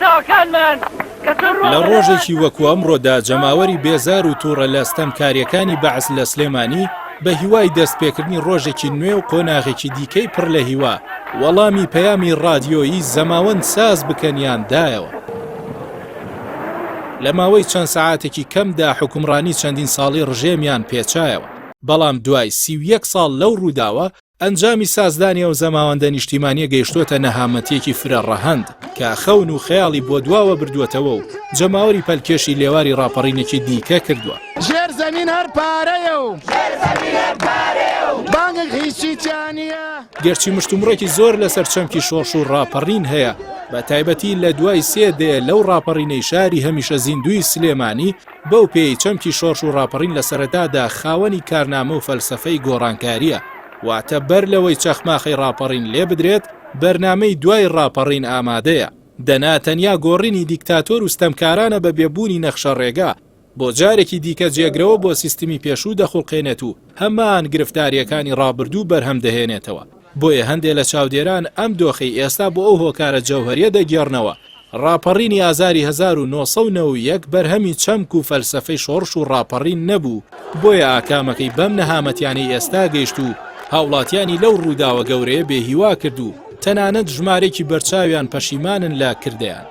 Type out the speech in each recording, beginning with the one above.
چاوەکانمان کە چۆن لە ڕۆژێکی وەکو ئەمڕۆدا جەماوەری بێزار و توڕە لە ستەمکارییەکانی بەعس لە سلێمانی بە هیوای دەستپێکردنی ڕۆژێکی نوێ و قۆناغێکی دیکەی پڕ لە هیوا وەڵامی پەیامی ڕادیۆیی زەماوەند ساز بکەنیان دایەوە. لە ماوەی چەند سەعاتێکی کەمدا حوکمڕانی چەندین ساڵی ڕژێمیان پێچایەوە، بەڵام دوای 31 ساڵ لەو ڕووداوە، ئەنجامی سازدانی ئەو زەماوەندە نیشتیمانییە گەیشتۆتە نەهامەتییەکی فرە ڕەهەند کە خەون و خەیاڵی بۆ دواوە بردووەتەوە و جەماوەری پەلکێشی لێواری ڕاپەڕینێکی دیکە کردووە. ژێر زەمین هەر پارەیە و بانک هیچی تیا نییە. گەرچی مشتومڕێکی زۆر لەسەر چەمکی شۆڕش و ڕاپەڕین هەیە، بە تایبەتی لە دوای سێ دەیە لەو ڕاپەڕینەی شاری هەمیشە زیندووی سلێمانی، بەو پێیەی چەمکی شۆڕش و ڕاپەڕین لە سەرەتادا خاوەنی کارنامە و فەلسەفەی گۆڕانکارییە، واتە بەر لەوەی چەخماخەی ڕاپەڕین لێ بدرێت، بەرنامەی دوای ڕاپەڕین ئامادەیە. دەنا تەنیا گۆڕینی دیکتاتۆر و ستەمکارانە بە بێ بوونی نەخشەڕێگا، بۆ جارێکی دیکە جێگرەوە بۆ سیستمی پێشوو دەخوڵقێنێت و هەمان گرفتارییەکانی ڕابردوو بەرهەم دەهێنێتەوە. بۆیە هەندێ لە چاودێران ئەم دۆخەی ئێستا بۆ ئەو هۆکارە جەوهەرییە دەگێڕنەوە، ڕاپەڕینی ئازاری 1991 بەرهەمی چەمک و فەلسەفەی شۆڕش و ڕاپەڕین نەبوو، بۆیە ئاکامەکەی بەم نەهامەتیانەی ئێستا گەیشت و هاوڵاتیانی لەو ڕووداوە گەورەیە بێ هیوا کرد و تەنانەت ژمارەیەکی بەرچاویان پەشیمانن لە کردەیان.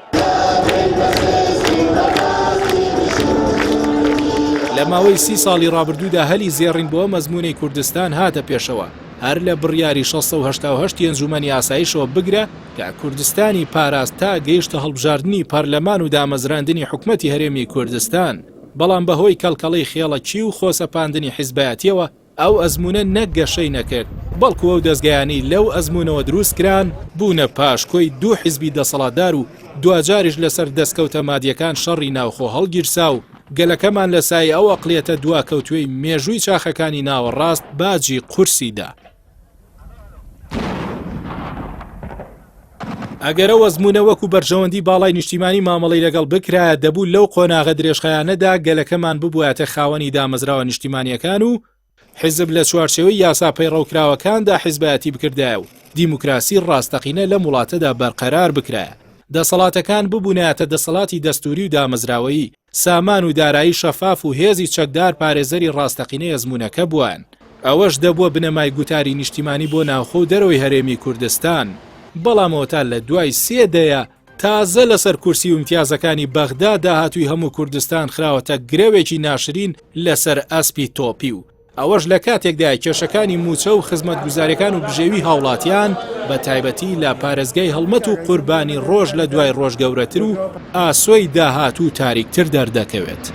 لە ماوەی سی ساڵی ڕابردوودا هەلی زێڕین بۆ ئەم ئەزموونەی کوردستان هاتە پێشەوە، هەر لە بڕیاری 688 ی ئەنجوومەنی ئاسایشەوە بگرە کە کوردستانی پاراست تا گەیشتە هەڵبژاردنی پەرلەمان و دامەزراندنی حکومەتی هەرێمی کوردستان، بەڵام بەهۆی کەڵکەڵەی خێڵەکی و خۆسەپاندنی حیزبایەتیەوە ئەو ئەزموونە نەک گەشەی نەکرد، بەڵکو ئەو دەزگایانەی لەو ئەزموونەوە دروست کران بوونە پاشکۆی دوو حیزبی دەسەڵاتدار و دواجاریش لەسەر دەستکەوتە مادیەکان شەڕی ناوخۆ هەڵگیرسا و گەلەکەمان لە سایەی ئەو ئەقڵیەتە دواکەوتووەی مێژووی چاخەکانی ناوەڕاست باجی قورسی دا. ئەگەر ئەو ئەزموونە وەکو بەرژەوەندی باڵای نیشتیمانی مامەڵەی لەگەڵ بکرایە دەبوو لەو قۆناغە درێژخایانەدا گەلەکەمان ببوایەتە خاوەنی دامەزراوە نیشتیمانیەکان و حیزب لە چوارچێوەی یاسا پەیڕەوکراوەکاندا حیزبایەتی بکردایە و دیموکراسی ڕاستەقینە لەم وڵاتەدا بەرقەرار بکرایە دەسەڵاتەکان ببونایەتە دەسەڵاتی دەستوری و دامەزراوەیی سامان و دارایی شەفاف و هێزی چەکدار پارێزەری ڕاستەقینەی ئەزموونەکە بووان. ئەوەش دەبووە بنەمای گوتاری نیشتیمانی بۆ ناوخۆ و دەرەوەی هەرێمی کوردستان. بەڵام ئەوەتا لە دوای سێ دەیە تازە لەسەر کورسی و ئیمتیازەکانی بەغدا داهاتووی هەموو کوردستان خراوەتە گرەوێکی ناشرین لەسەر ئەسپی تۆپیو. ئەوەش لە کاتێکدایە کێشەکانی مووچە و خزمەتگوزاریەکان و بژێوی هاوڵاتیان بە تایبەتی لە پارێزگای هەڵمەت و قوربانی ڕۆژ لە دوای ڕۆژ گەورەتر و ئاسۆی داهاتوو تاریکتر دەردەکەوێت.